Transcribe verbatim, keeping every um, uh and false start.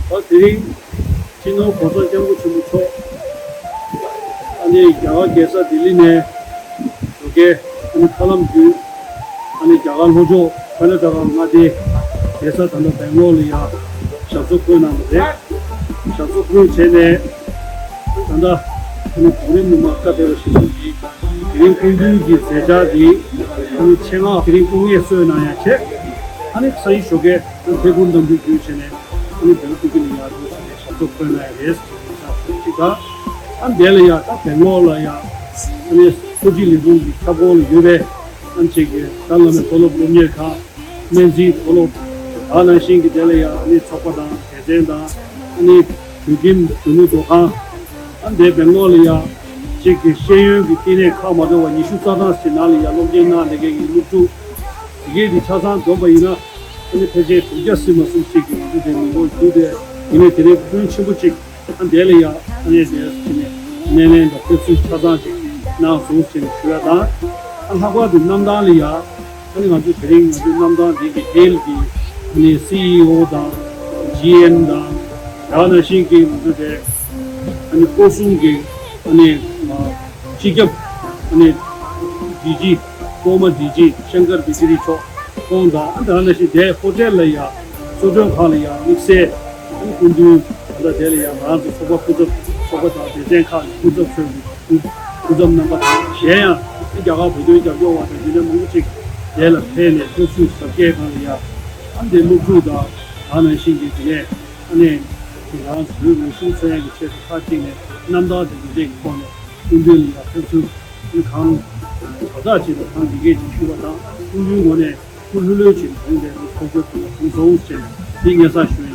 ད་དེ་རིང་སྤྱི་ནོར་༸གོང་ས་༸སྐྱབས་མགོན་ཆེན་པོ་མཆོག་ཨ་ནི་རྒྱ་གར་རྒྱལ་ས་ལྡི་ལི་ནས་ལོ་རྒྱུས་ཨ་ནི་ཧྥ་ལམ་བརྒྱུད་ཨ་ནི་རྒྱ་གར་ལྷོ་ཕྱོགས་ཀར་ནཱ་ཊ་ཀ་མངའ་སྡེ་རྒྱལ་ས་ད་ལྟ་སྦེང་ལོར་ལ་ཡ་ཞབས་སོར་འཁོད་གནང་བ་རེད། ཞབས་སོར་འཁོད་བྱས་ནས་ད་ལྟ་ཨ་ནི་གོང་རིམ་སློབ་མ་བཀའ་སྩལ་པ་གཞིར་བཟུང་གིས་དེ་རིང་སྐུ་མདུན་གྱི་མཛད་འཆར་འདི་ཨ་ནི་ཆེད་མངགས་དེ་རིང་སྐུ་ངལ་གསོས་གནང་ཡ་བྱས། ཨ་ནི་ས་ཡི་ཞོགས་ཀས་ཨ་ནི་ཐད་འཕུར་གནམ་གྲུ་བརྒྱུད་བྱས་ནས་ཨ་ནི་བོད་ཕྲུག་གི་ལས་ཡར་འགྲོ་ཟེར་ནས་ཞབས་ཏོག་འཁོད་གནང་ཡ་རེད་ཟེར་ནས་ས་ཞུ་གཅིག་དང་། ཨ་ནི་དེ་ལ་ཡ་ད་སྦེང་ལོར་ལ་ཡ་ཨ་ནི་ཚོགས་སྐྱིད་ལས་ཁུངས་ཀྱི་ཁྱབ་ཁོངས་ལ་ཡོད་པའི་ཨ་ནི་ཅིག་གི་ད་བླ་མའི་མཐོ་སློབ་སློབ་གཉེར་ཁང་། སྨན་རྩིས་མཐོ་སློབ། ད་ནང་བཞིན་གྱི་དེ་ལ་ཡ་ཨ་ནི་ཚོགས་པ་དང་སྡེ་ཚན་དང་ཨ་ནི་བོད་ཁྱིམ་གཞོན་ནུ་ཚོགས་ཁང་། ཨ་ནི་དེ་སྦེང་ལོར་ལ་ཡ་གཅིག་གི་ཤེས་ཡོན་གྱི་བསྟི་གནས་ཁག་མ་འདྲ་བ་ཉི་ཤུ་རྩ་གྲངས་ཤིག་ནང་ལ་ཡ་སློབ་གཉེར་གནང་བསྡད་མཁན་གྱི་སློབ་ཕྲུག་དེ་གས་དེ་ཆ་ཚང་བསྡོམས་པ་ཡིན་ན་ཨ་ནི་ཕལ་ཆེར་དྲུག་བརྒྱ་ཟིན་མ་ཟིན་ཞིག་གི་སློབ་ཕྲུག་དེ་མི་འགོར་རྒྱུ་དེ་ཡིན་ནའི་དེ་རིང་སྐུ་མགྲོན་ཆེན་པོ་གཅིག་ཨ་འདས་ལ་ཡ་ཨ་ནི་དེ་ཕྱི་ནས་སྣེ་ལེན་དང་ཕེབས་བསུ་ཆ་ཚང་ཅིག་གནང་སོང་ཞེས་ཞུ་ཡ་དང་། ཨ་ལྷག་པར་དུ་གནམ་ཐང་ལ་ཡ་ཨ་ནི་ང་ཚོ་དེ་རིང་ང་ཚོའི་གནམ་ཐང་འདི་གི་ཧེལ་གྱི་ཨ་ནི་སི་ཨི་ཨོ་དང་ཇི་ཨེམ་དང་ད་ནང་བཞིན་གྱི་ང་ཚོ་དེ་ཨ་ནི་སྐོར་སྲུང་གི་ཨ་ནི་སྤྱི་ཁྱབ་ཨ་ནི་ཌི་ཇི་ཧྥོར་མར་ཌི་ཇི་ཤང་ཀར་བི་ཇི་རི་མཆོག་ཁོང་དང་ཨ་ད་ནང་བཞིན་དེ་ཧོ་ཊེལ་ལ་ཡ་གསོལ་མགྲོན་ཁང་ལ་ཡ་དམིགས་བསལ་སྐུ་མདུན་ད་ལྟ་དེ་ལ་ཡང་ང་ཚོ་ཚོགས་པ་སྐུ་ཚབ་ཚོགས་པ་དང་སྡེ་ཚན་ཁག་གི་སྐུ་ཚབ་ཚོས་སྐུ་ཚབ་རྣམ་པ་དང་གཞན་ཡང་རྒྱ་གར་བོད་དོན་རྒྱབ་སྐྱོར་བ་དང་དེ་འདྲ་མང་པོ་ཅིག་དེ་ལ་ཕེབས་ནས་ཕེབས་བསུ་གཟབ་རྒྱས་གནང་ཡ། ཨ་འདི་སློབ་ཕྲུག་དང་ད་ནང་བཞིན་གྱི་དེ་ནས་ཨ་ནི་ང་ཚོ་བོད་རང་སྐྱོང་ལྗོངས་ཀྱི་ཆེད་དུ་མཐའ་གཅིག་ནས་རྣམ་ཐར་དེ་འདི་འདྲའི་ཐོག་ནས་སྐུ་མདུན་ལ་ཡང་ཕེབས་བསུ་གང་དྲག་ཅིག་དང་གང་དགེ་རྒན་ཅིག་ཞུ་བ་དང་སྐུ་མདུན་ངོས་ནས། སྐུ་ལྷོད་ལྷོད་ཅིག་གྲོངས་པའི་ཚོགས་ཆོས་ཐོག་ལ་གྲོངས་སོང་ཞེས་འདི་སྙན་སེང་ཞུ་